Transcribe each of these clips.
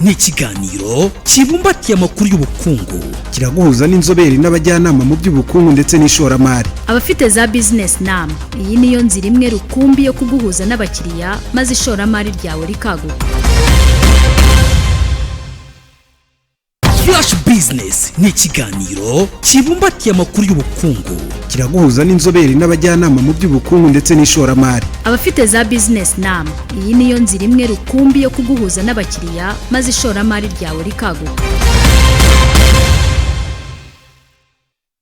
Ni ikiganiro kibumbatiye amakuru y'ubukungu. Kiraguhuza n'inzobere n'abajyanama mu by'ubukungu ndetse n'ishoramari. Abafite za bizinesi namwe, iyi niyo nzira imwe rukumbi yo kuguhuza n'abakiriya, maze ishoramari ryawe rikaguka. Flash Business ni ikiganiro kibumbatiye amakuru y'ubukungu. Kiraguhuza n'inzobere n'abajyanama mu by'ubukungu ndetse n'ishoramari. Abafite za bizinesi namwe, iyi niyo nzira imwe rukumbi yo kuguhuza n'abakiriya, maze ishoramari ryawe rikaguka.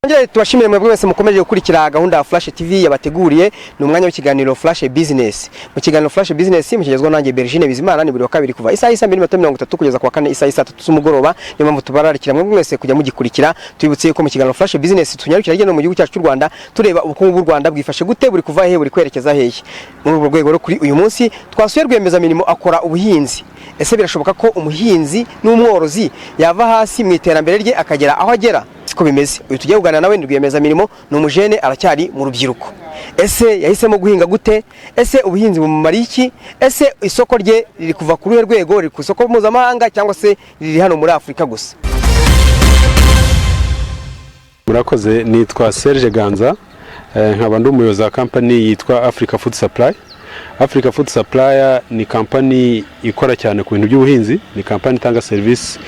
Twongere tubashimire mwebwe mwese mukomeje gukurikira gahunda ya Flash TV yabateguriye. Ni umwanya w'ikiganiro Flash Business. Mu kiganiro Flash Business mukigezwaho nanjye Bergine Bizimana, ni buri wa kabiri kuva isaha isa 2:30 kugeza ku wa kane isaha isa 3 z'umugoroba. Niyo mpamvu tubararikira mwebwe mwese kujya mugikurikira. Tubibutse ko mu kiganiro Flash Business tunyarukira hirya no mu gihugu cyacu cy'u Rwanda, tureba ubukungu bw'u Rwanda bwifashe gute, buri kuva hehe, buri kwerekeza hehe. Muri urwo rwego rero, kuri uyu munsi twasuye rwiyemezamirimo akora ubuhinzi. Ese birashoboka ko umuhinzi n'umworozi yava hasi mu iterambere rye akagera aho agera? Siko bimeze. Uyu tugiye kuganira nawe ni rwiyemezamirimo, ni umujene, aracyari mu rubyiruko. Ese yahisemo guhinga gute? Ese ubuhinzi bumumariye iki? Ese isoko rye riri kuva ku ruhe rwego? Riri ku isoko mpuzamahanga cyangwa se riri hano muri Afurika gusa? Murakoze. Nitwa Serge Ganza, nkaba ndi umuyobozi wa kampani yitwa Africa Food Supply. Africa Food Supply ni kampani ikora cyane ku bintu by'ubuhinzi, ni kampani itanga serivisi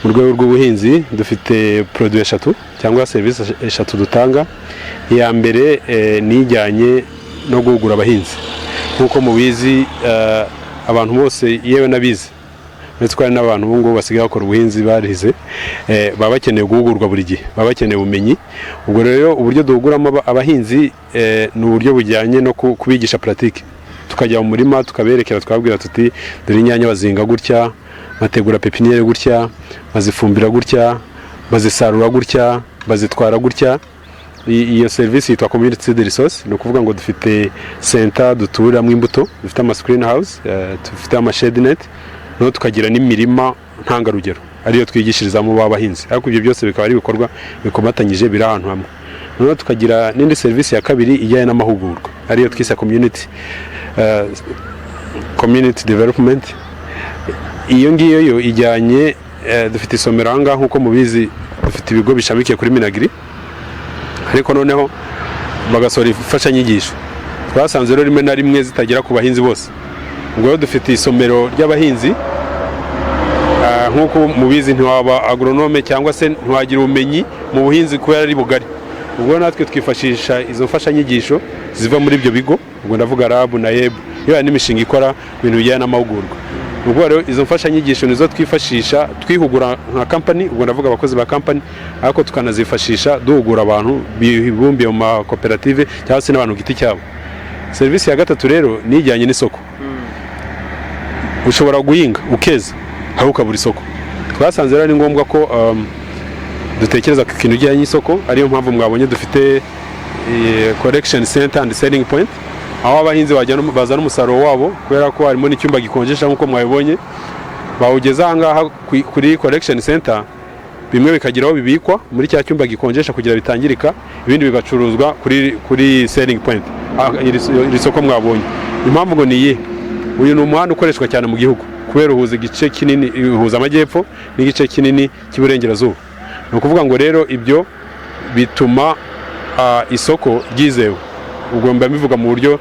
mu rwego rw'ubuhinzi. Dufite produit eshatu cyangwa serivisi eshatu dutanga. Iya mbere ni ijyanye no guhugura abahinzi. Nk'uko mubizi, abantu bose, yewe n'abize, uretse ko hari n'abantu ubu ngubu basigaye bakora ubuhinzi barize, baba bakeneye guhugurwa buri gihe, baba bakeneye ubumenyi. Ubwo rero uburyo duhuguramo abahinzi ni uburyo bujyanye no kubigisha pratique, tukajya mu murima tukaberekera, tukababwira tuti: "Dore inyanya bazinga gutya, bategura pépinière gutya, bazifumbira gutya, bazisarura gutya, bazitwara gutya." Iyo serivisi yitwa community seed resource. Ni ukuvuga ngo dufite center duturiramo imbuto, dufite ama screen house, dufite ama shade net, noneho tukagira n'imirima ntangarugero ariyo twigishirizamo ba bahinzi. Ariko ibyo byose bikaba ari ibikorwa bikomatanyije, biri ahantu hamwe. Noneho tukagira n'indi serivisi ya kabiri ijyanye n'amahugurwa, ariyo twise community development. Iyo ngiyo yo ijyanye, dufite isomero aha ngaha. Nk'uko mubizi, dufite ibigo bishamikiye kuri Minagri, ariko noneho bagasohora imfashanyigisho. Twasanze rero rimwe na rimwe zitagera ku bahinzi bose. Ubwo rero dufite isomero ry'abahinzi. Nk'uko mubizi, ntiwaba agronome cyangwa se ntiwagira ubumenyi mu buhinzi kubera ari bugari. Ubwo natwe twifashisha izo mfashanyigisho ziva muri ibyo bigo, ubwo ndavuga RAB na NAEB, iyo hari n'imishinga ikora ibintu bijyanye n'amahugurwa. Ubwo rero izo mfashanyigisho nizo twifashisha twihugura nka kampani, ubwo ndavuga abakozi ba kampani, ariko tukanazifashisha duhugura abantu bibumbiye mu makoperative cyangwa se n'abantu ku giti cyabo. Serivisi ya gatatu rero ni ijyanye n'isoko. Ushobora guhinga ukeza aho ukabura isoko. Twasanze rero ari ngombwa ko dutekereza ku kintu kijyanye n'isoko, ariyo mpamvu mwabonye dufite collection center and selling point, aho abahinzi bazana umusaruro wabo, kubera ko harimo n'icyumba gikonjesha nk'uko mwabibonye. Bawugeza aha ngaha kuri collection center, bimwe bikagira aho bibikwa muri cya cyumba gikonjesha kugira bitangirika, ibindi bigacuruzwa kuri selling point. Iri soko mwabonye, impamvu ngo ni iyihe? Uyu ni umuhanda ukoreshwa cyane mu gihugu kubera uhuza igice kinini, uhuza amajyepfo n'igice kinini cy'iburengerazuba. Ni ukuvuga ngo rero ibyo bituma isoko ryizewe. Ubwo mba mbivuga mu buryo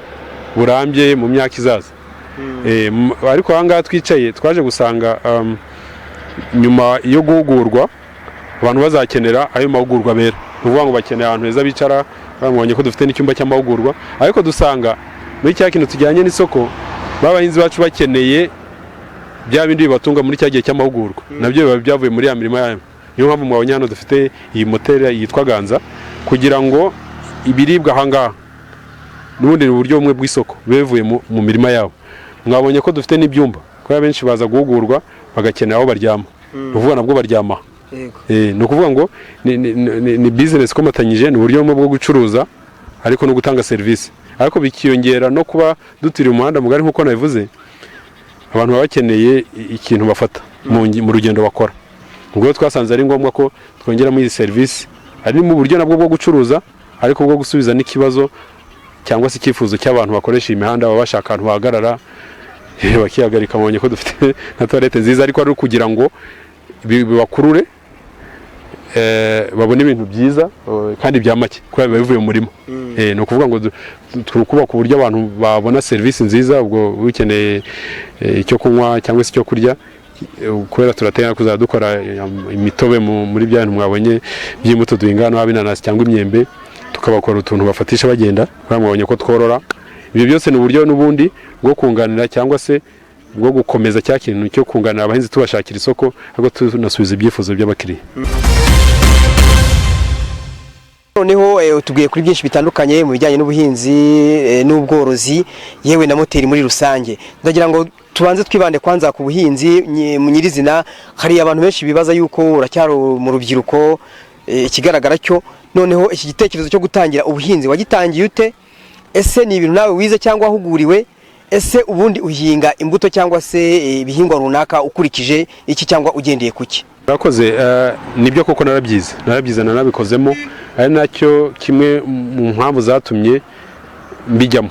burambye mu myaka izaza. Ariko aha ngaha twicaye, twaje gusanga nyuma yo guhugurwa abantu bazakenera ayo mahugurwa abera. Ni ukuvuga ngo bakeneye ahantu heza bicara. Bamubonye ko dufite n'icyumba cy'amahugurwa, ariko dusanga muri cya kintu tujyanye n'isoko, ba bahinzi bacu bakeneye bya bindi bibatunga muri cya gihe cy'amahugurwa, nabyo biba byavuye muri ya mirima yayo. Niyo mpamvu mwabonye hano dufite iyi moteri yitwa Ganza, kugira ngo ibiribwa aha ngaha n'ubundi ni uburyo bumwe bw'isoko, bibe bivuye mu mirima yabo. Mwabonye ko dufite n'ibyumba, kubera benshi baza guhugurwa bagakenera aho baryama, ni ukuvuga nabwo baryama. Ni ukuvuga ngo ni business ikomatanyije, ni uburyo bumwe bwo gucuruza ariko no gutanga serivisi, ariko bikiyongera no kuba duturiye umuhanda mugari. Nk'uko nabivuze, abantu baba bakeneye ikintu bafata mu rugendo bakora. Ubwo rero twasanze ari ngombwa ko twongeramo iyi serivisi, ari mu buryo nabwo bwo gucuruza, ariko bwo gusubiza n'ikibazo cyangwa se icyifuzo cy'abantu bakoresha iyi mihanda, baba bashaka ahantu bahagarara. Bakihagarika. Mubonye ko dufite na toilette nziza, ariko ari ukugira ngo bibakurure, babone ibintu byiza kandi bya make, kubera biba bivuye mu murima. Ni ukuvuga ngo turi kubaka uburyo abantu babona serivisi nziza. Ubwo ukeneye icyo kunywa cyangwa se icyo kurya, kubera turateganya kuzajya dukora imitobe muri bya bintu mwabonye by'imbuto duhinga hano, haba inanasi cyangwa imyembe, tukabakora utuntu bafatisha bagenda, kubera mwabonye ko tworora. Ibyo byose ni uburyo n'ubundi bwo kunganira cyangwa se bwo gukomeza cya kintu cyo kunganira abahinzi, tubashakira isoko, ariko tunasubiza ibyifuzo by'abakiriya. Noneho tubwiye kuri byinshi bitandukanye mu bijyanye n'ubuhinzi n'ubworozi, yewe na moteri muri rusange. Ndagira ngo tubanze twibande kwanza ku buhinzi mu nyirizina. Hari abantu benshi bibaza yuko uracyari mu rubyiruko, ikigaragara cyo noneho iki gitekerezo cyo gutangira ubuhinzi wagitangiye ute? Ese ni ibintu nawe wize cyangwa wahuguriwe? Ese ubundi uhinga imbuto cyangwa se ibihingwa runaka ukurikije iki cyangwa ugendeye kuki? Murakoze. Nibyo koko narabyize, nanabikozemo, ari nacyo kimwe mu mpamvu zatumye mbijyamo.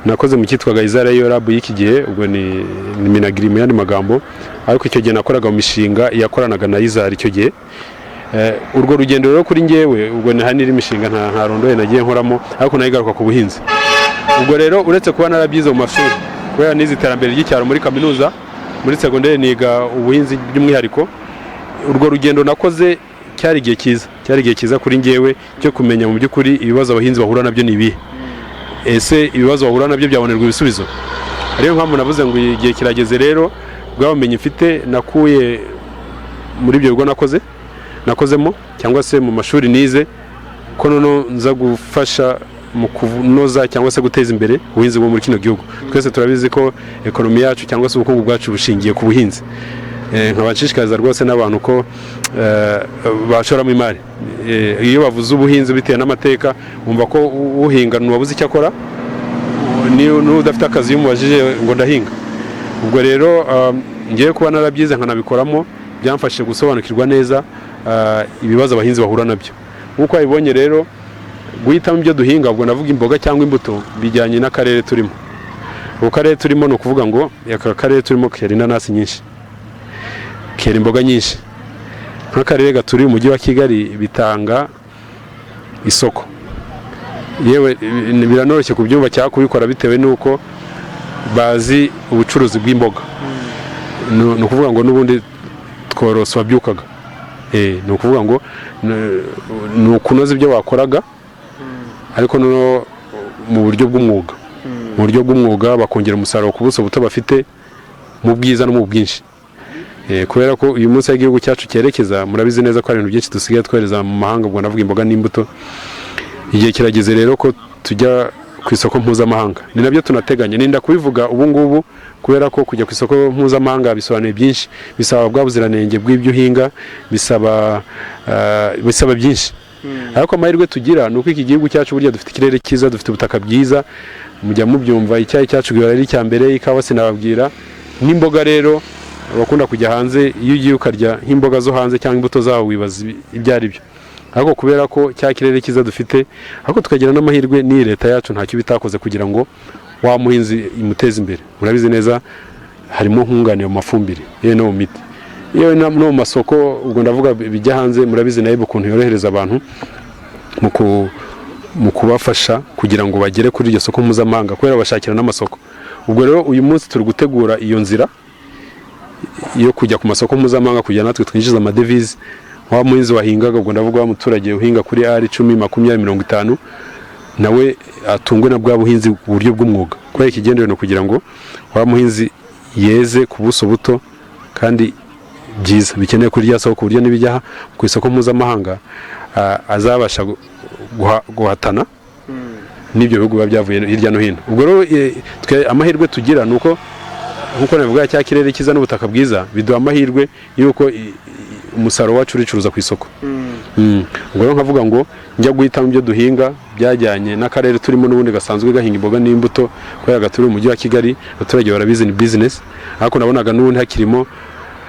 Nakoze mu cyitwaga ISAR RAB y'iki gihe, ubwo ni MINAGRI mu yandi magambo, ariko icyo gihe nakoraga mu mishinga yakoranaga na ISAR icyo gihe. Urwo rugendo rero kuri njyewe, ubwo ni hari n'indi mishinga ntarondoye nagiye nkoramo, ariko nayo igaruka ku buhinzi. Ubwo rero uretse kuba narabyize mu mashuri, kubera nize iterambere ry'icyaro muri kaminuza, muri segonderi niga ubuhinzi by'umwihariko, urwo rugendo nakoze cyari igihe cyiza kuri njyewe cyo kumenya mu by'ukuri ibibazo abahinzi bahura nabyo ni ibihe, ese ibibazo bahura nabyo byabonerwa ibisubizo. Ariyo mpamvu navuze ngo igihe kirageze rero, bwa bumenyi mfite nakuye muri ibyo bigo nakozemo cyangwa se mu mashuri nize, ko noneho nza gufasha mu kunoza cyangwa se guteza imbere ubuhinzi bwo muri kino gihugu. Twese turabizi ko economy yacu cyangwa se ubukungu bwacu bushingiye ku buhinzi. Nkaba nshishikariza rwose n'abantu ko bashoramo imari. Iyo bavuze ubuhinzi, bitewe n'amateka, wumva ko uhinga ntiwabuze icyo akora, n'udafite akazi iyo umubajije ngo ndahinga. Ubwo rero ngiye kuba narabyize nkanabikoramo, byamfashije gusobanukirwa neza ibibazo abahinzi bahura nabyo. Nk'uko wabibonye rero, guhitamo ibyo duhinga, ubwo navuga imboga cyangwa imbuto, bijyanye n'akarere turimo. Ubu karere turimo, ni ukuvuga ngo aka karere turimo kera inanasi nyinshi, kera imboga nyinshi. Nk'akarere gaturiye umujyi wa Kigali bitanga isoko, yewe biranoroshye kubyumva cyangwa kubikora, bitewe n'uko bazi ubucuruzi bw'imboga. Ni ukuvuga ngo n'ubundi tworosa wabyukaga, ni ukuvuga ngo ni ukunoza ibyo wakoraga, ariko noneho mu buryo bw'umwuga, bakongera umusaruro ku buso buto bafite, mu bwiza no mu bwinshi. Kubera ko uyu munsi aho igihugu cyacu cyerekeza, murabizi neza ko hari ibintu byinshi dusigaye twohereza mu mahanga, ubwo navuga imboga n'imbuto. Igihe kirageze rero ko tujya ku isoko mpuzamahanga, ni nabyo tunateganya. Ninda kubivuga ubu ngubu kubera ko kujya ku isoko mpuzamahanga bisobanuye byinshi, bisaba bwa buziranenge bw'ibyo uhinga, bisaba byinshi. Ariko amahirwe tugira ni uko iki gihugu cyacu burya dufite ikirere cyiza, dufite ubutaka bwiza, mujya mubyumva, icyayi cyacu gihora ari icya mbere, ikawa sinababwira, n'imboga. Rero abakunda kujya hanze, iyo ugiye ukarya nk'imboga zo hanze cyangwa imbuto zaho, wibaza ibyo ari byo. Ariko kubera ko cya kirere cyiza dufite, ariko tukagira n'amahirwe n'iyi leta yacu ntacyo bitakoze kugira ngo wa muhinzi imuteze imbere. Murabizi neza, harimo nkunganire mu mafumbire, yewe no mu miti, yewe no mu masoko, ubwo ndavuga bijya hanze. Murabizi nayo ukuntu yorohereza abantu mu kubafasha kugira ngo bagere kuri iryo soko mpuzamahanga, kubera bashakira n'amasoko. Ubwo rero uyu munsi turi gutegura iyo nzira yo kujya ku masoko mpuzamahanga, kugira natwe twinjiza amadevize. Wa muhinzi wahingaga, ubwo ndavuga wa muturage uhinga kuri ari 10, 20, 50, nawe atungwe na bwa buhinzi ku buryo bw'umwuga. Kubera ikigendewe ni ukugira ngo wa muhinzi yeze ku buso buto kandi byiza bikenewe kuri rya soko, ku buryo n'ibijya ku isoko mpuzamahanga azabasha guhatana n'ibyo bihugu biba byavuye hirya no hino. Ubwo rero twe amahirwe tugira ni uko, nk'uko nabivuga, cya kirere cyiza n'ubutaka bwiza biduha amahirwe y'uko umusaruro wacu uricuruza ku isoko. Ubwo rero nkavuga ngo njya guhitamo ibyo duhinga byajyanye n'akarere turimo n'ubundi gasanzwe gahinga imboga n'imbuto, kubera gaturiye umujyi wa Kigali, abaturage barabizi, ni business. Ariko nabonaga n'ubundi hakirimo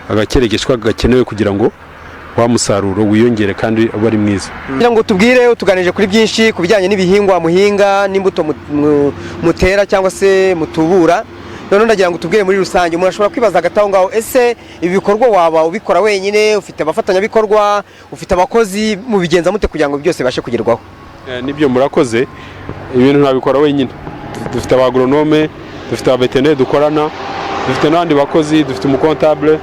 agakeregeshwa gakenewe kugira ngo wa musaruro wiyongere kandi ube ari mwiza. Kugira ngo tubwire, tuganije kuri byinshi ku bijyanye n'ibihingwa muhinga n'imbuto mutera cyangwa se mutubura. Noneho ndagira ngo tubwire muri rusange, umuntu ashobora kwibaza hagati aho ngaho: ese ibi bikorwa waba ubikora wenyine, ufite abafatanyabikorwa, ufite abakozi, mubigenza mute kugira ngo byose bibashe kugerwaho? Nibyo, murakoze. Ibintu ntabikora wenyine. Dufite abagoronome, dufite abaveterineri dukorana, dufite n'abandi bakozi, dufite umucomptable.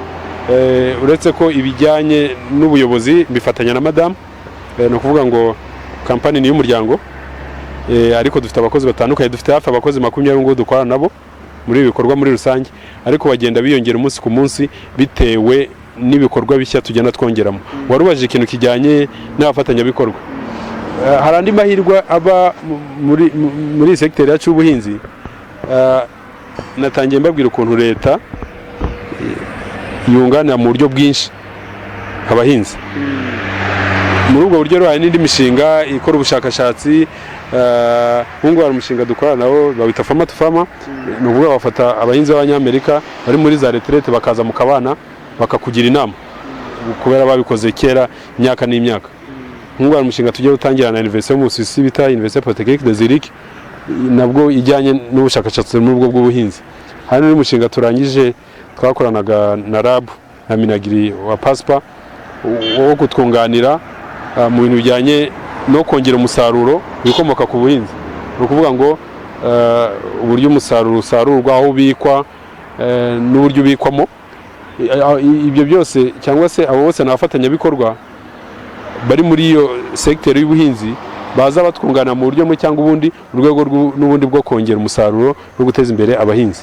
Uretse ko ibijyanye n'ubuyobozi mbifatanya na madamu. Ni ukuvuga ngo kampani ni iy'umuryango, ariko dufite abakozi batandukanye. Dufite hafi abakozi 20 ngo dukorana nabo muri ibi bikorwa muri rusange, ariko bagenda biyongera umunsi ku munsi bitewe n'ibikorwa bishya tugenda twongeramo. Wari ubajije ikintu kijyanye n'abafatanyabikorwa. Hari andi mahirwe aba muri iyi segiteri yacu y'ubuhinzi. Natangiye mbabwira ukuntu leta yunganira mu buryo bwinshi abahinzi. Muri ubwo buryo rero hari n'indi mishinga ikora ubushakashatsi. Nk'ubu hari umushinga dukorana nabo bawita Farmer to Farmer. Ni ukuvuga bafata abahinzi b'Abanyamerika bari muri za retraite, bakaza mu kabana bakakugira inama kubera babikoze kera imyaka n'imyaka. Nk'ubu hari umushinga tugiye gutangira na université yo mu Busuwisi bita Université Polytechnique de Zurich, nabwo ijyanye n'ubushakashatsi muri ubwo bw'ubuhinzi. Hari n'undi mushinga turangije twakoranaga na RAB na Minagri wa PASPA wo kutwunganira mu bintu bijyanye no kongera umusaruro ibikomoka ku buhinzi. Ni ukuvuga ngo uburyo umusaruro usarurwa, aho ubikwa, n'uburyo ubikwamo. Ibyo byose cyangwa se abo bose ni abafatanyabikorwa bari muri iyo segiteri y'ubuhinzi, baza batwunganira mu buryo bumwe cyangwa ubundi, mu rwego n'ubundi bwo kongera umusaruro no guteza imbere abahinzi.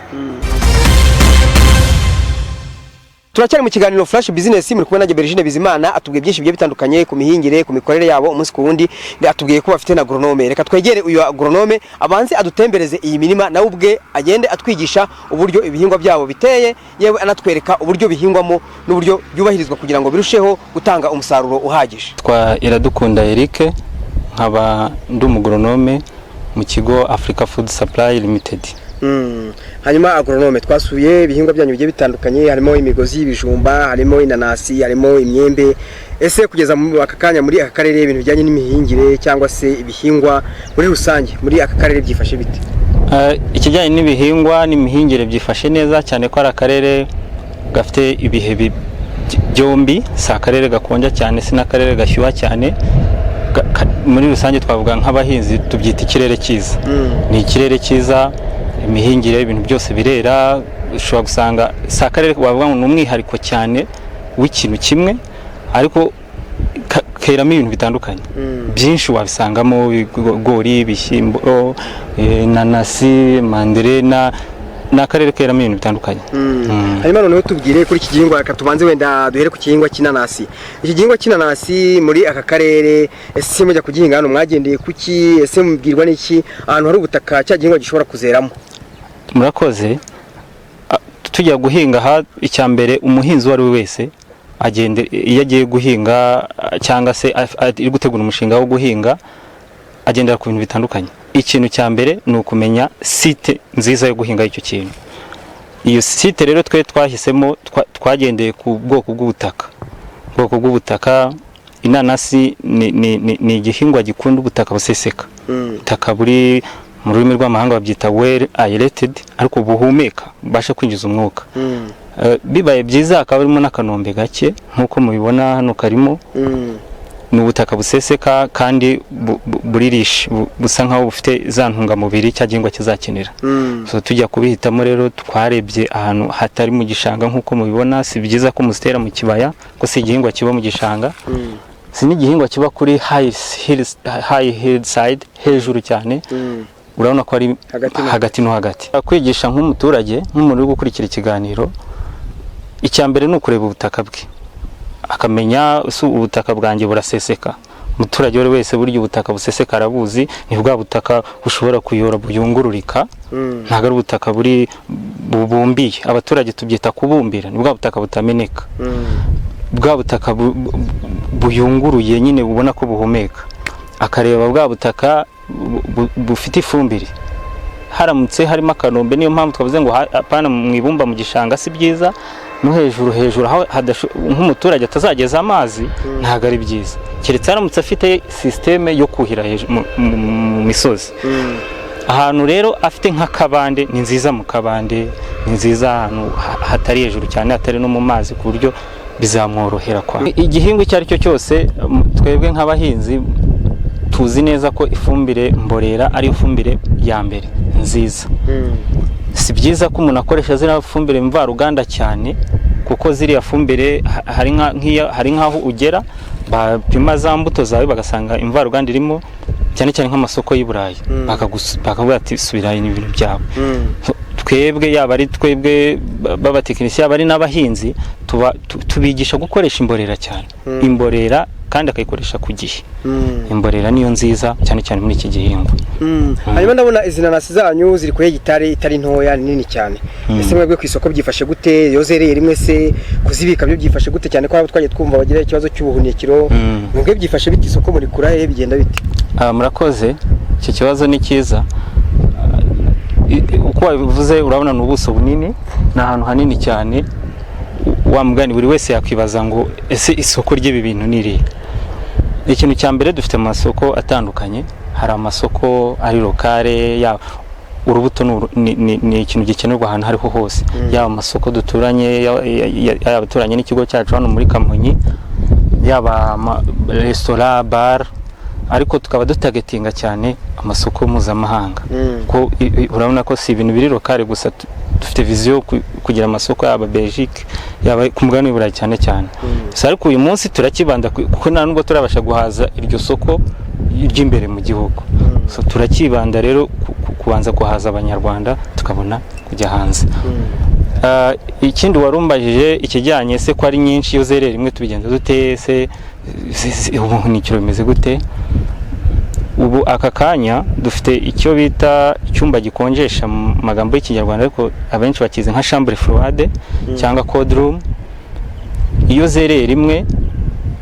Turacyari mu kiganiro Flash Business, muri kumwe na Bergine Bizimana. Atubwiye byinshi bigiye bitandukanye ku mihingire, ku mikorere yabo umunsi ku wundi. Atubwiye ko bafite na agronome. Reka twegere uyu agronome abanze adutembereze iyi mirima, nawe ubwe agende atwigisha uburyo ibihingwa byabo biteye, yewe anatwereka uburyo bihingwamo n'uburyo byubahirizwa kugira ngo birusheho gutanga umusaruro uhagije. Twa Iradukunda Eric, nkaba ndi umugoronome mu kigo Africa Food Supply Limited. Hanyuma agronome, twasuye ibihingwa byanyu bigiye bitandukanye, harimo imigozi y'ibijumba, harimo inanasi, harimo imyembe. Ese kugeza mu aka kanya muri aka karere, ibintu bijyanye n'imihingire cyangwa se ibihingwa muri rusange muri aka karere byifashe bite? Ikijyanye n'ibihingwa n'imihingire byifashe neza cyane, ko ari akarere gafite ibihe byombi. Si akarere gakonja cyane, si n'akarere gashyuha cyane. Muri rusange twavuga nk'abahinzi tubyita ikirere cyiza. Ni ikirere cyiza, imihingire, ibintu byose birera. Ushobora gusanga si akarere wavuga ngo ni umwihariko cyane w'ikintu kimwe, ariko keramo ibintu bitandukanye byinshi. Wabisangamo ibigori, ibishyimbo, inanasi, manderena. Ni akarere keramo ibintu bitandukanye. Hanyuma noneho tubwire kuri iki gihingwa. Reka tubanze wenda duhere ku gihingwa cy'inanasi. Iki gihingwa cy'inanasi muri aka karere, ese mujya kugihinga hano mwagendeye kuki? Ese mubwirwa n'iki ahantu hari ubutaka cya gihingwa gishobora kuzeramo? Murakoze. Tujya guhinga aha, icya mbere umuhinzi uwo ari we wese agende iyo agiye guhinga, cyangwa se ari gutegura umushinga wo guhinga, agendera ku bintu bitandukanye. Ikintu cya mbere ni ukumenya site nziza yo guhinga icyo kintu. Iyo site rero twe twahisemo, twagendeye ku bwoko bw'ubutaka. Ubwoko bw'ubutaka, inanasi ni igihingwa gikunda ubutaka buseseka, ubutaka buri, mu rurimi rw'amahanga babyita well aerated, ariko buhumeka, bubasha kwinjiza umwuka. Bibaye byiza hakaba harimo n'akanombe gake nk'uko mubibona hano karimo. Ni ubutaka buseseka kandi buririshe, busa nkaho bufite za ntungamubiri cya gihingwa kizakenera. So tujya kubihitamo rero, twarebye ahantu hatari mu gishanga. Nk'uko mubibona, si byiza ko muzitera mu kibaya, ko si igihingwa kiba mu gishanga, si n'igihingwa kiba kuri high hillside hejuru cyane. Urabona ko ari Hagati no hagati no hagati. Kwigisha nk'umuturage, nk'umuntu uri gukurikira ikiganiro, icya mbere ni ukureba ubutaka bwe, akamenya: ese ubutaka bwanjye buraseseka? Umuturage uwo ari we wese burya ubutaka buseseka arabuzi. Ni bwa butaka bushobora kuyora, buyungururika, ntabwo ari ubutaka buri bubumbiye. Abaturage tubyita kubumbira. Ni bwa butaka butameneka, bwa butaka buyunguruye nyine, ubona ko buhumeka. Akareba bwa butaka bufite ifumbire, haramutse harimo akanombe. Niyo mpamvu twavuze ngo apana mu ibumba, mu gishanga si byiza, no hejuru hejuru aho nk'umuturage atazageza amazi ntabwo ari byiza, keretse haramutse afite système yo kuhira hejuru mu misozi. Ahantu rero afite nk'akabande ni nziza, mu kabande ni nziza, ahantu hatari hejuru cyane, hatari no mu mazi, ku buryo bizamworohera kwa igihingwa icyo ari cyo cyose. Twebwe nk'abahinzi tuzi neza ko ifumbire mborera ari ifumbire ya mbere nziza. Si byiza ko umuntu akoresha ziriya fumbire mvaruganda cyane, kuko ziriya fumbire hari nk'aho ugera bapima za mbuto zawe bagasanga imvaruganda irimo, cyane cyane nk'amasoko y'i Burayi, bakavuga ati: "Subirayo n'ibintu byabo." Twebwe, yaba ari twebwe b'abatekinisiye, yaba ari n'abahinzi, tuba tubigisha gukoresha imborera cyane, imborera kandi akayikoresha ku gihe. Imborera niyo nziza cyane cyane muri iki gihingwa. Hanyuma ndabona izi nanasi zanyu ziri kuri hegitari itari ntoya, ni nini cyane. Ese mwebwe ku isoko byifashe gute? Iyo zereye rimwe se kuzibika byo byifashe gute, cyane ko hari abo twagiye twumva bagira ikibazo cy'ubuhunikiro? Mwebwe byifashe bite? Isoko murikura hehe? Bigenda bite? Ah, murakoze, icyo kibazo ni cyiza. Uko wabivuze, urabona ni ubuso bunini, ni ahantu hanini cyane. Wa mugani buri wese yakwibaza ngo: "Ese isoko ry'ibi bintu ni irihe?" Ikintu cya mbere, dufite amasoko atandukanye. Hari amasoko ari local, yaba urubuto ni ikintu gikenerwa ahantu aho ariho hose, yaba amasoko duturanye, yaba abaturanye n'ikigo cyacu hano muri Kamonyi, yaba resitora, bar, ariko tukaba dutargetinga cyane amasoko mpuzamahanga, ko urabona ko si ibintu biri local gusa. Dufite vision yo kugira amasoko yaba Belgique, yaba ku mugabane w'i Burayi cyane cyane. Gusa ariko uyu munsi turakibanda kuko nta nubwo turabasha guhaza iryo soko ry'imbere mu gihugu. So, turakibanda rero kubanza guhaza Abanyarwanda, tukabona kujya hanze. Ikindi warumbajije, ikijyanye se ko ari nyinshi, iyo zerera rimwe tubigenza dute se, ubuhunikiro bimeze gute? Ubu aka kanya dufite icyo bita icyumba gikonjesha mu magambo y'Ikinyarwanda, ariko abenshi bakizi nka chambre froide cyangwa cold room. Iyo zereye rimwe,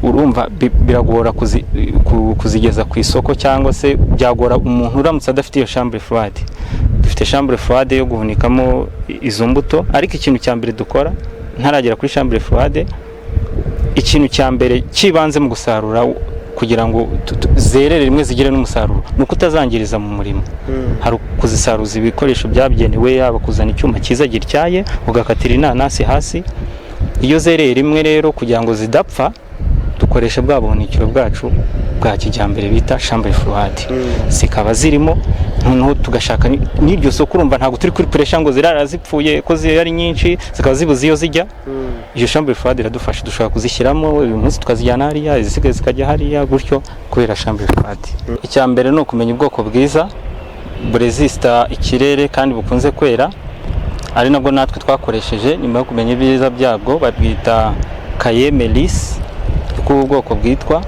urumva biragora kuzigeza ku isoko, cyangwa se byagora umuntu uramutse adafite iyo chambre froide. Dufite chambre froide yo guhunikamo izo mbuto, ariko ikintu cya mbere dukora ntaragera kuri chambre froide, ikintu cya mbere cy'ibanze mu gusarura kugira ngo zerere rimwe zigire n'umusaruro, ni uko utazangiriza mu murima. Hari kuzisaruza ibikoresho byabugenewe, yaba kuzana icyuma cyiza gityaye ugakatira inanasi hasi. Iyo zereye rimwe rero, kugira ngo zidapfa, dukoresha bwa buhunikiro bwacu bwa kijyambere bita chambre froide, zikaba zirimo. Noneho tugashaka n'iryo soko. Urumva ntabwo turi kuri pressure ngo zirara zipfuye, ko ziri ari nyinshi zikaba zibuze iyo zijya. Iyo chambre froide iradufasha, dushobora kuzishyiramo uyu munsi tukazijyana hariya, izisigaye zikajya hariya gutyo, kubera chambre froide. Icya mbere ni ukumenya ubwoko bwiza buresisita ikirere kandi bukunze kwera, ari nabwo natwe twakoresheje nyuma yo kumenya ibyiza byabwo. Babwita Cayemelis, uko ubu bwoko bwitwa,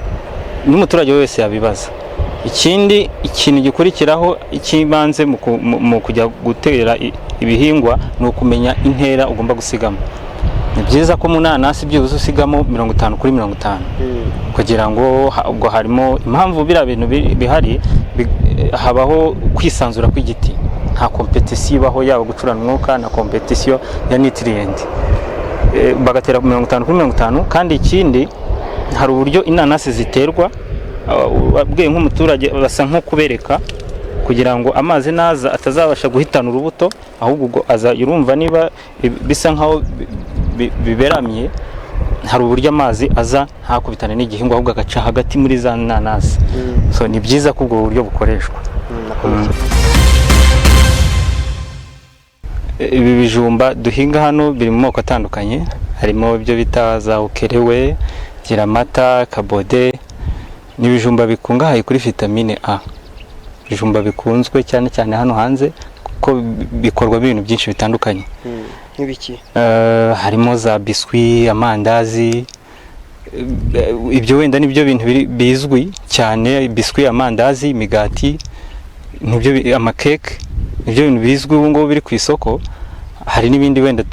n'umuturage wese yabibaza. Ikindi ikintu gikurikiraho icy'ibanze mu kujya gutera ibihingwa ni ukumenya intera ugomba gusigamo. Ni byiza ko mu nanasi byibuze usigamo 50 kuri 50, kugira ngo ubwo harimo impamvu biriya bintu bihari, habaho kwisanzura kw'igiti, nta compétition ibaho, yaba gucurana umwuka na compétition ya nutrient. Bagatera 50 kuri 50. Kandi ikindi, hari uburyo inanasi ziterwa, wabwiye nk'umuturage basa nko kubereka kugira ngo amazi naza atazabasha guhitana urubuto, ahubwo ubwo aza urumva niba bisa nkaho biberamye, hari uburyo amazi aza ntakubitane n'igihingwa, ahubwo agaca hagati muri za nanasi. So ni byiza ko ubwo buryo bukoreshwa. Ibi bijumba duhinga hano biri mu moko atandukanye, harimo ibyo bita za ukerewe, giramata, kabode. Ni ibijumba bikungahaye kuri vitamine A, ibijumba bikunzwe cyane cyane hano hanze kuko bikorwamo ibintu byinshi bitandukanye. Nk'ibiki? Harimo za biswi, amandazi, ibyo wenda nibyo bintu bizwi cyane: biswi, amandazi, imigati, nibyo amakeke, nibyo bintu bizwi ubu ngubu biri ku isoko. Hari n'ibindi wenda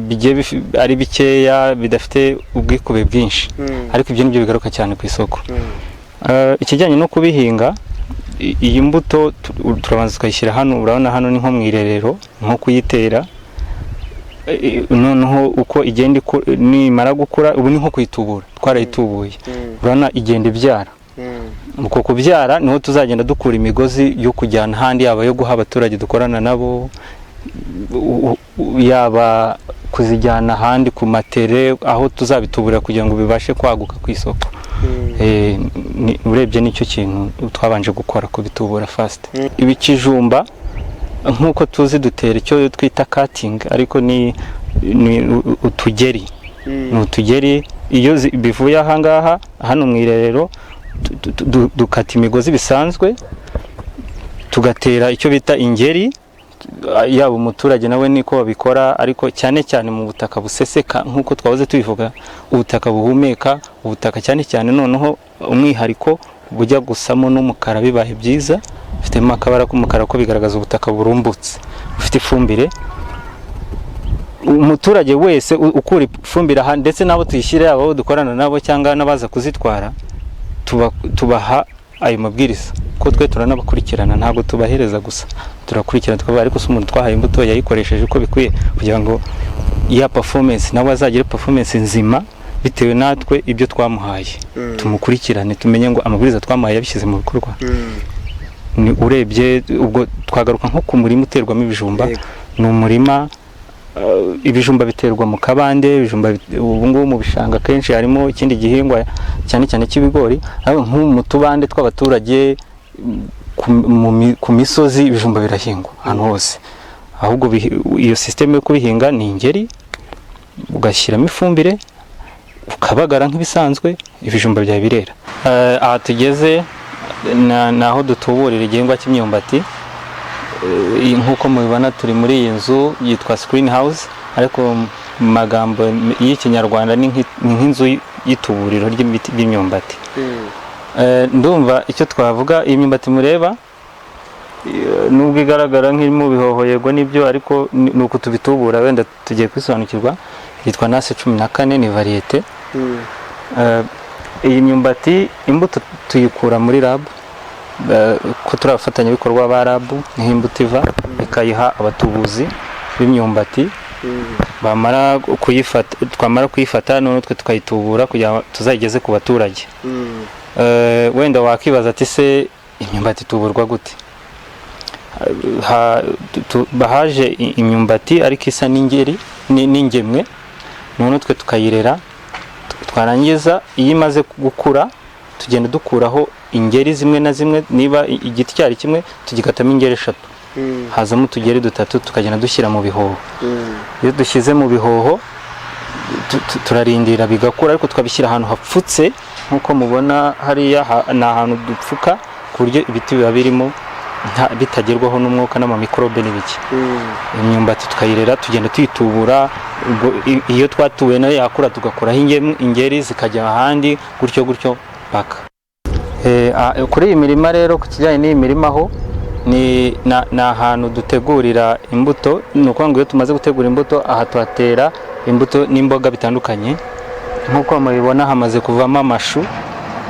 bigiye ari bikeya, bidafite ubwikube bwinshi, ariko ibyo nibyo bigaruka cyane ku isoko. Ikijyanye no kubihinga, iyi mbuto turabanza tukayishyira hano. Urabona hano ni nko mu irerero, nko kuyitera. Noneho uko igenda nimara gukura, ubu ni nko kuyitubura, twarayitubuye, urabona igenda ibyara. Uko kubyara niho tuzagenda dukura imigozi yo kujyana ahandi, yaba yo guha abaturage dukorana nabo, yaba kuzijyana ahandi ku matere aho tuzabituburira kugira ngo bibashe kwaguka ku isoko. Urebye nicyo kintu twabanje gukora, kubitubura first. Ibikijumba nk'uko tuzi dutera icyo twita cutting, ariko ni utugeri, ni utugeri. Iyo bivuye ahangaha hano mu irerero, dukata imigozi bisanzwe, tugatera icyo bita ingeri. Yaba umuturage nawe niko babikora, ariko cyane cyane mu butaka buseseka nk'uko twahoze tubivuga, ubutaka buhumeka, ubutaka cyane cyane noneho umwihariko bujya gusamo n'umukara, bibaye byiza bifitemo akabara k'umukara, ko bigaragaza ubutaka burumbutse bufite ifumbire. Umuturage wese ukura ifumbire aha, ndetse n'abo tuyishyira, yaba abo dukorana nabo cyangwa n'abaza kuzitwara, tubaha ayo mabwiriza ko twe turanabakurikirana. Ntabwo tubahereza gusa, turakurikirana tukavuga: "Ariko se umuntu twahaye imbuto yayikoresheje uko bikwiye?" Kugira ngo ya performance nawe azagire performance nzima bitewe natwe ibyo twamuhaye, tumukurikirane, tumenye ngo amabwiriza twamuhaye yabishyize mu bikorwa. Ni urebye ubwo twagaruka nko ku murima uterwamo ibijumba. Ni umurima, ibijumba biterwa mu kabande. Ibijumba ubu ngubu mu bishanga kenshi harimo ikindi gihingwa cyane cyane cy'ibigori, ariko nko mu tubande tw'abaturage, ku misozi ibijumba birahingwa ahantu hose. Ahubwo iyo système yo kubihinga ni ingeri, ugashyiramo ifumbire, ukabagara nk'ibisanzwe, ibijumba byawe birera. Aha tugeze ni aho dutuburira igihingwa cy'imyumbati. Nk'uko mubibona turi muri iyi nzu yitwa screen house, ariko mu magambo y'Ikinyarwanda ni nk'inzu y'ituburiro ry'ibiti by'imyumbati. Ndumva icyo twavuga, iyi myumbati mureba, nubwo igaragara nk'iri mu bihoho, yego nibyo, ariko ni uku tubitubura, wenda tugiye kwisobanukirwa. Yitwa nase 14, ni variété. Iyi myumbati imbuto tuyikura muri RAB, ko turi abafatanyabikorwa ba RAB, niho imbuto iva ikayiha abatubuzi b'imyumbati. Bamara kuyifata, twamara kuyifata, noneho twe tukayitubura kugira ngo tuzayigeze ku baturage. Wenda wakibaza ati: "Se imyumbati ituburwa gute?" Bahaje imyumbati ariko isa n'ingeri, n'ingemwe, noneho twe tukayirera. Twarangiza, iyo imaze gukura, tugenda dukuraho ingeri zimwe na zimwe. Niba igiti cyari kimwe, tugikatamo ingeri eshatu, hazamo utugeri dutatu, tukagenda dushyira mu bihoho. Iyo dushyize mu bihoho, turarindira bigakura, ariko tukabishyira ahantu hapfutse nk'uko mubona hariya. Ni ahantu dupfuka ku buryo ibiti biba birimo bitagerwaho n'umwuka n'amamikorobe n'ibiki. Imyumbati tukayirera, tugenda tuyitubura. Ubwo iyo twatuye nayo yakura, tugakuraho ingeri zikajya ahandi, gutyo gutyo paka. Kuri iyi mirima rero, ku kijyanye n'iyi mirima ho ni ahantu dutegurira imbuto. Ni ukuvuga ngo iyo tumaze gutegura imbuto, aha tuhatera imbuto n'imboga bitandukanye. Nk'uko mubibona hamaze kuvamo amashu,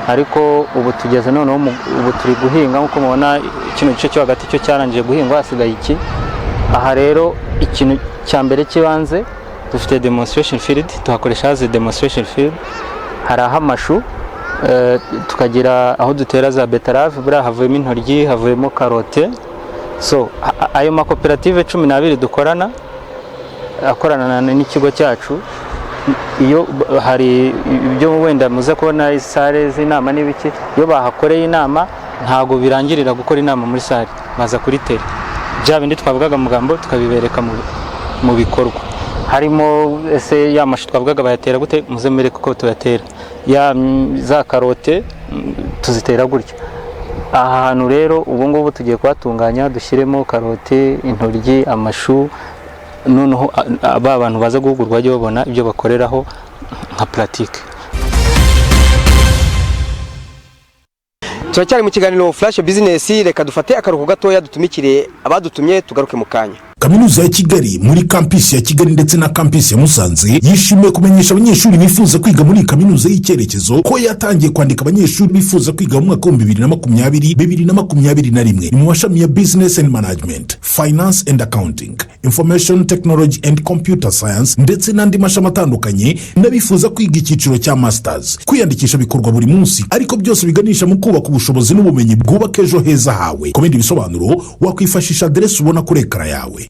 ariko ubu tugeze noneho ubu turi guhinga. Nk'uko mubona, kino gice cyo hagati cyo cyarangije guhingwa, hasigaye iki. Aha rero ikintu cya mbere cy'ibanze, dufite demonstration field, tuhakoresha haze demonstration field. Hari aho amashu, tukagira aho dutera za betterave, buriya havuyemo intoryi, havuyemo karote. So ayo makoperative 12 dukorana, akorana n'ikigo cyacu, iyo hari ibyo wenda muze kubona salle z'inama n'ibiki, iyo bahakoreye inama, ntabwo birangirira gukora inama muri salle, baza kuri terrain, bya bindi twavugaga mu magambo tukabibereka mu bikorwa. Harimo ese ya mashu twavugaga bayatera gute, muze mwereke uko tuyatera, ya za karote tuzitera gutya. Aha hantu rero ubu ngubu tugiye kuhatunganya, dushyiremo karoti, intoryi, amashu, noneho ba bantu baza guhugurwa bajye babona ibyo bakoreraho nka pratique. Turacyari mu kiganiro Flash Business. Reka dufate akaruhuko gatoya, dutumikire abadutumye, tugaruke mu kanya. Kaminuza ya Kigali muri Campus ya Kigali ndetse na Campus ya Musanze yishimiye kumenyesha abanyeshuri bifuza kwiga muri iyi kaminuza y'icyerekezo ko yatangiye kwandika abanyeshuri bifuza kwiga mu mwaka wa 2020, 2021. Ni mu mashami ya Business and Management, Finance and Accounting, Information Technology and Computer Science ndetse n'andi mashami atandukanye, n'abifuza kwiga icyiciro cya Masters. Kwiyandikisha bikorwa buri munsi, ariko byose biganisha mu kubaka ubushobozi n'ubumenyi bwubaka ejo heza hawe. Ku bindi bisobanuro wakwifashisha aderesi ubona kuri écran yawe.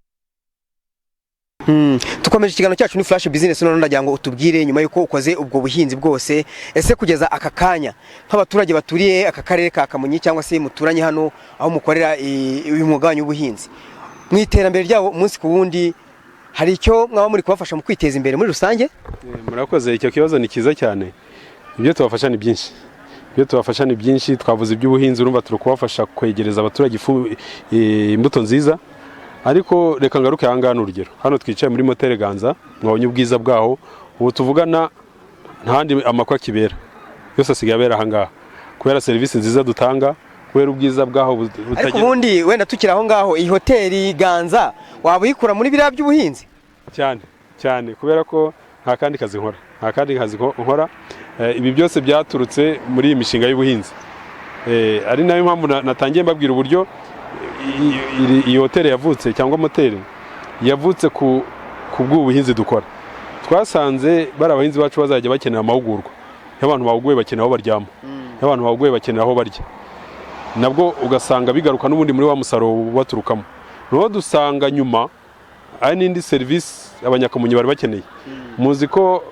Tukomeje ikiganiro cyacu ni Flash Business. None ndagira ngo utubwire, nyuma y'uko ukoze ubwo buhinzi bwose, ese kugeza aka kanya nk'abaturage baturiye aka karere ka Kamonyi cyangwa se muturanye hano aho mukorera uyu mwuga wanyu w'ubuhinzi, mu iterambere ryabo umunsi ku wundi, hari icyo mwaba muri kubafasha mu kwiteza imbere muri rusange? Murakoze, icyo kibazo ni cyiza cyane. Ibyo tubafasha ni byinshi, ibyo tubafasha ni byinshi. Twavuze iby'ubuhinzi, urumva turi kubafasha kwegereza abaturage imbuto nziza. Ariko reka ngaruke aha ngaha, ni urugero, hano twicaye muri Moteri Ganza, mwabonye ubwiza bwaho. Ubu tuvugana nta handi amakwe akibera, yose asigaye abera aha ngaha kubera serivisi nziza dutanga, kubera ubwiza bwaho Ariko butagira. ubundi wenda tukiri aho ngaho, iyi hoteli Ganza waba uyikura muri biriya by'ubuhinzi? Cyane cyane, kubera ko nta kandi kazi nkora, nta kandi kazi nkora. Ibi byose byaturutse muri iyi mishinga y'ubuhinzi. Ari nayo mpamvu natangiye mbabwira uburyo iyi hoteli yavutse cyangwa moteri yavutse ku bw'ubu buhinzi dukora. Twasanze bari abahinzi bacu bazajya bakenera amahugurwa. Iyo abantu bahuguwe bakenera aho baryama, iyo abantu bahuguwe bakenera aho barya, nabwo ugasanga bigaruka n'ubundi muri wa musaruro ubaturukamo. Noneho dusanga nyuma hari n'indi serivisi Abanyakamonyi bari bakeneye. Muzi ko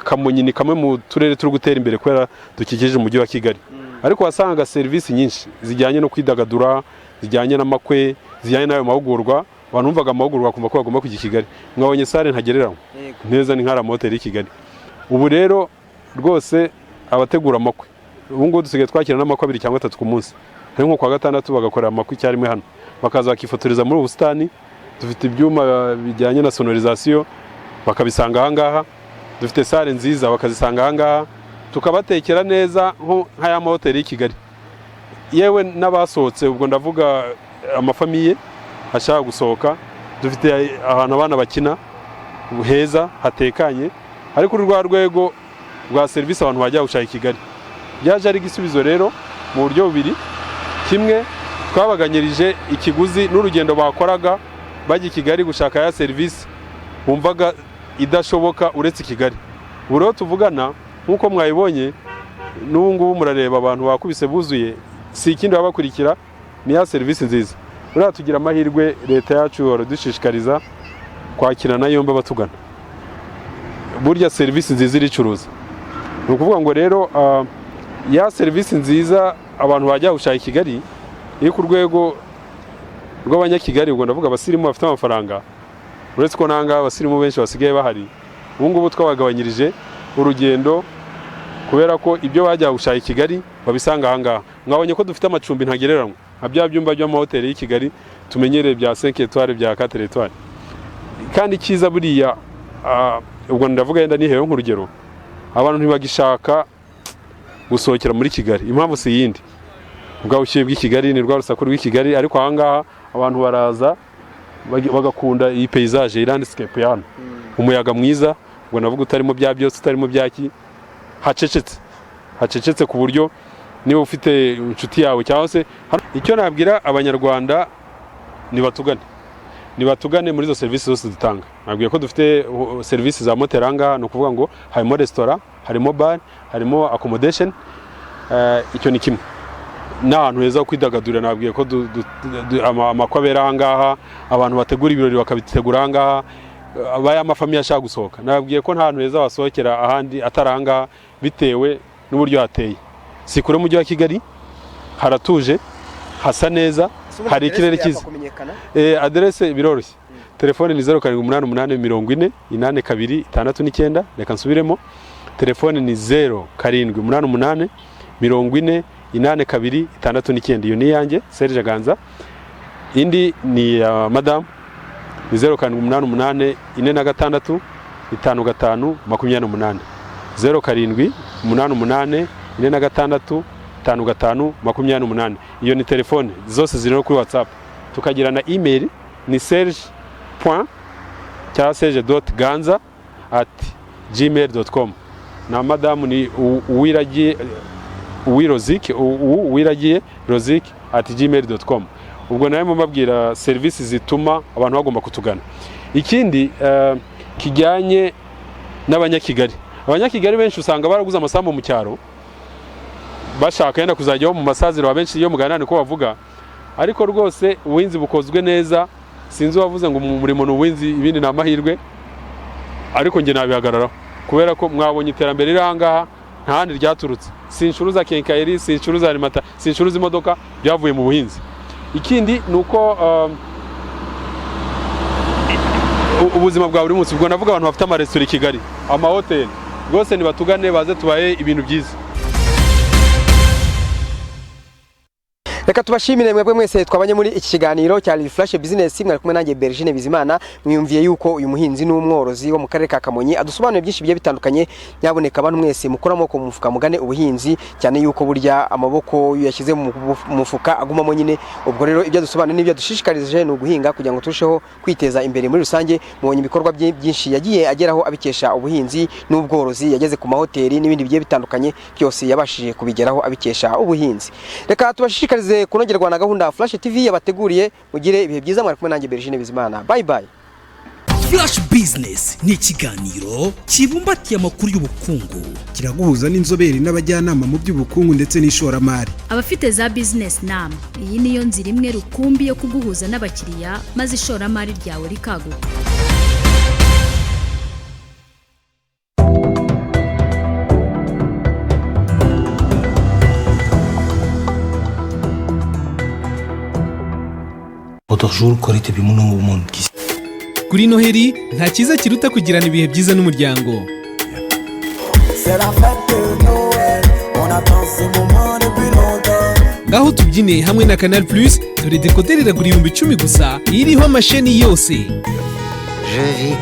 Kamonyi ni kamwe mu turere turi gutera imbere kubera dukikije umujyi wa Kigali, ariko wasangaga serivisi nyinshi zijyanye no kwidagadura, zijyanye n'amakwe, zijyanye n'ayo mahugurwa, abantu bumvaga amahugurwa bakumva ko bagomba kujya i Kigali. Mwabonye salle ntagereranywa neza, ni nk'ariya mahoteli y'i Kigali. Ubu rero rwose abategura amakwe, ubu ngubu dusigaye twakira n'amakwe abiri cyangwa atatu ku munsi. Hari nko kuwa gatandatu bagakorera amakwe icyarimwe hano, bakaza bakifotoreza muri ubu busitani. Dufite ibyuma bijyanye na sonorisation, bakabisanga aha ngaha. Dufite salle nziza, bakazisanga aha ngaha. Tukabatekera neza nk'aya mahoteli y'i Kigali. Yewe n'abasohotse, ubwo ndavuga amafamille ashaka gusohoka, dufite ahantu abana bakina heza hatekanye, ariko kuri rwa rwego rwa serivisi abantu bajya gushaka i Kigali. Byaje ari igisubizo rero mu buryo bubiri. Kimwe, twabaganyirije ikiguzi n'urugendo bakoraga bajya i Kigali gushaka ya serivisi bumvaga idashoboka uretse i Kigali. Ubu rero tuvugana, nk'uko mwabibonye, n'ubu ngubu murareba abantu bakubise buzuye, si ikindi baba bakurikira, ni ya serivisi nziza. Buriya tugira amahirwe, leta yacu ihora idushishikariza kwakirana yombi abatugana. Burya serivisi nziza iricuruza. Ni ukuvuga ngo rero ya serivisi nziza abantu bajya gushaka i Kigali iri ku rwego rw'Abanyakigali, ubwo ndavuga abasirimu bafite amafaranga, uretse ko nanga abasirimu benshi basigaye bahari. Ubu ngubu twabagabanyirije urugendo kubera ko ibyo bajya gushaka i Kigali babisanga aha ngaha. Mwabonye ko dufite amacumbi ntagereranywa nka bya byumba by'amahoteli y'i Kigali tumenyereye bya 5 étoiles, bya 4 étoiles. Kandi icyiza buriya, ubwo ndavuga yenda nihewe nk'urugero, abantu ntibagishaka gusohokera muri Kigali. Impamvu si iyindi, bwa bushyuhe bw'i Kigali, ni rwa rusaku rw'i Kigali. Ariko aha ngaha abantu baraza bagakunda iyi paysage, iyi landscape ya hano, umuyaga mwiza, ubwo navuga utarimo bya byose, utarimo byaki, hacecetse, hacecetse, ku buryo niba ufite inshuti yawe cyangwa se icyo nabwira Abanyarwanda, nibatugane, nibatugane muri izo serivisi zose dutanga. Nabwiye ko dufite serivisi za moteri aha ngaha, ni ukuvuga ngo harimo resitora, harimo bar, harimo accommodation. Icyo ni kimwe n'ahantu heza ho kwidagadurira. Nabwiye ko amakwe abera aha ngaha, abantu bategura ibirori bakabitegura aha ngaha, aba amafamille ashaka gusohoka. Nabwiye ko nta hantu heza wasohokera ahandi atari aha ngaha, bitewe n'uburyo hateye. Si kure y'umujyi wa Kigali, haratuje, hasa neza, hari ikirere cyiza. Aderese biroroshye. Telefone ni 0788 40 82 69. Reka nsubiremo, telefone ni 0788 40 82 69. Iyo ni iyanjye, Serge Ganza. Indi ni iya madamu, ni 0788 46 55 28, 0788 46 55 28. Iyo ni telefone, zose ziri no kuri WhatsApp. Tukagira na email, ni serge Point cyangwa Serge dot Ganza@gmail.com. Na madamu ni Uwiragiye Uwirozike, Uwiragiye Rozike@gmail.com. Ubwo nawe mubabwira serivisi zituma abantu bagomba kutugana. Ikindi kijyanye n'Abanyakigali, Abanyakigali benshi usanga baraguze amasambu mu cyaro, bashaka yenda kuzajyaho mu masaziro. Abenshi iyo muganira niko bavuga. Ariko rwose ubuhinzi bukozwe neza, sinzi uwavuze ngo umurimo ni ubuhinzi, ibindi ni amahirwe, ariko njye nabihagararaho, kubera ko mwabonye iterambere riri aha ngaha nta handi ryaturutse. Sincuruza quincaillerie, sincuruza alimenta, sincuruza imodoka, byavuye mu buhinzi. Ikindi ni uko ubuzima bwa buri munsi, ubwo navuga abantu bafite amaresitora i Kigali, amahoteli, rwose nibatugane, baze tubahe ibintu byiza. Reka tubashimire mwebwe mwese twabanye muri iki kiganiro cya Flash Business. Mwari kumwe nanjye Bergine Bizimana. Mwiyumviye yuko uyu muhinzi n'umworozi wo mu karere ka Kamonyi adusobanuye byinshi bigiye bitandukanye. Nyaboneka abantu mwese mukora amaboko mu mufuka, mugane ubuhinzi, cyane yuko burya amaboko iyo yashyize mu mufuka agumamo nyine. Ubwo rero ibyo adusobanuye n'ibyo adushishikarije ni uguhinga kugira ngo turusheho kwiteza imbere muri rusange. Mubonye ibikorwa bye byinshi yagiye ageraho abikesha ubuhinzi n'ubworozi, yageze ku mahoteli n'ibindi bigiye bitandukanye, byose yabashije kubigeraho abikesha ubuhinzi. Reka tubashishikarize kunogerwa na gahunda ya Flash TV yabateguriye. Mugire ibihe byiza. Mwari kumwe nanjye Bergine Bizimana. Bye bye. Flash Business ni ikiganiro kibumbatiye amakuru y'ubukungu. Kiraguhuza n'inzobere n'abajyanama mu by'ubukungu ndetse n'ishoramari. Abafite za business nama, iyi niyo nzira imwe rukumbi yo kuguhuza n'abakiriya, maze ishoramari ryawe rikaguka. Jour korite bimuno umuntu. Kuri Noheli nta cyiza kiruta kugirana ibihe byiza n'umuryango. C'est la fête de Noël, on attend ce moment depuis longtemps. Ngaho tubyine hamwe na Canal Plus. Dore dekoderi iragura 10,000 gusa, iriho amasheni yose. Je vis.